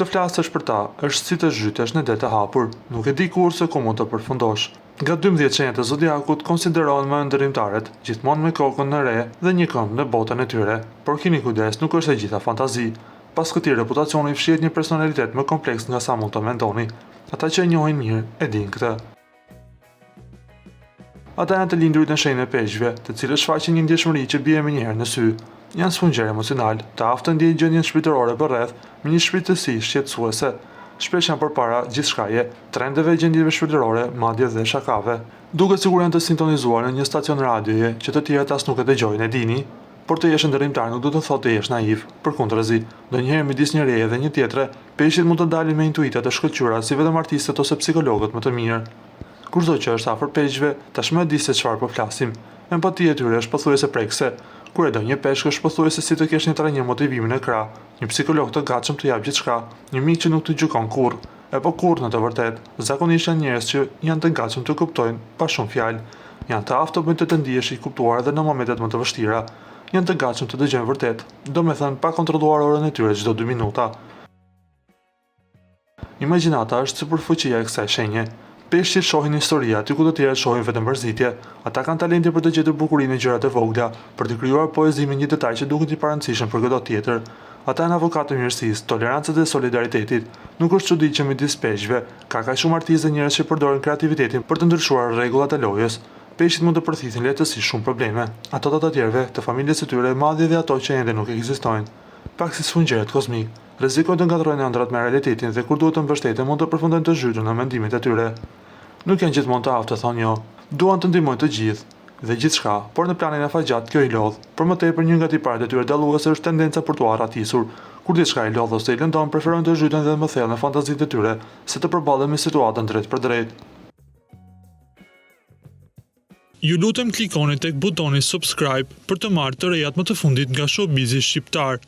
Të flasësh për ta është si të zhytesh në det të hapur, nuk e di kurrë se ku mund të përfundosh. Nga 12 shenjat e zodiakut konsiderohen më ëndërrimtarët, gjithmonë me kokën në re dhe një këmbë në botën e tyre. Por kini kujdes, nuk është e gjitha fantazi. Pas këtij reputacioni fshihet një personalitet më kompleks nga sa mund të mendoni. Ata që e njohin mirë e dinë këtë. Ata janë të lindurit në shenjën e peshqve, të cilët shfaqin një ndjeshmëri që bie menjëherë në sy. Janë sfungjerë emocionalë, të aftë të ndjejnë gjendjen shpirtërore përreth me një shpejtësi shqetësuese. Shpesh janë përpara gjithçkaje, trendeve, gjendjeve shpirtërore, madje dhe shakave. Duket sikur janë të sintonizuar në një stacion radioje që të tjerët as nuk e dëgjojnë, e dini? Por të jesh ëndërrimtar nuk do të thotë të jesh naiv. Përkundrazi, ndonjëherë midis një reje dhe një tjetre, peshqit mund të dalin me intuita të shkëlqyera si vetëm artistët ose psikologët më të mirë. Kushdo që është afër peshqve, tashmë e di se çfarë po flasim. Empatia e tyre është pothuajse prekëse. Kur e do një peshk është pothuajse si të kesh një trajner motivimi në krah, një psikolog të gatshëm të japë gjithçka, një mik që nuk të gjykon kurrë. E po kurrë në të vërtetë. Zakonisht janë njerëz që janë të gatshëm të kuptojnë pa shumë fjalë. Janë të aftë të bëjnë të të ndihesh i kuptuar edhe në momentet më të vështira. Janë të gatshëm të dëgjojnë vërtet, domethënë pa kontrolluar orën e tyre çdo dy minuta. Imagjinata është superfuqia e kësaj shenje. Peshqit shohin histori aty ku të tjerët shohin vetëm mërzitje. Ata kanë talentin për të gjetur bukurinë në gjërat e vogla, për të krijuar poezi me një detaj që duket i parëndësishëm për këdo tjetër. Ata janë avokatë të mirësisë, tolerancës dhe solidaritetit. Nuk është çudi që midis peshqve, ka kaq shumë artistë dhe njerëz që përdorin kreativitetin për të ndryshuar rregullat e lojës. Peshqit mund të përthithin lehtësisht shumë probleme, ato të të tjerëve, të familjes së tyre, madje edhe ato që ende nuk ekzistojnë. Pak si sfungjerët kozmikë, rrezikojnë të ngatërrojnë ëndrrat me realitetin dhe kur duhet të mbështeten mund të përfundojnë të zhytur në mendimet e tyre. Nuk janë gjithmonë të aftë të thonë jo. Duan të ndihmojnë të gjithë dhe gjithçka, por në planin afatgjatë kjo i lodh. Për më tepër, një nga tiparet e tyre dalluese është tendenca për t'u arratisur. Kur diçka i lodh ose i lëndon, preferojnë të zhyten dhe më thellë në fantazitë e tyre, se të përballen me situatën drejtpërdrejt. Ju lutem klikoni tek butoni subscribe për të marrë të rejat më të fundit nga showbizi shqiptar.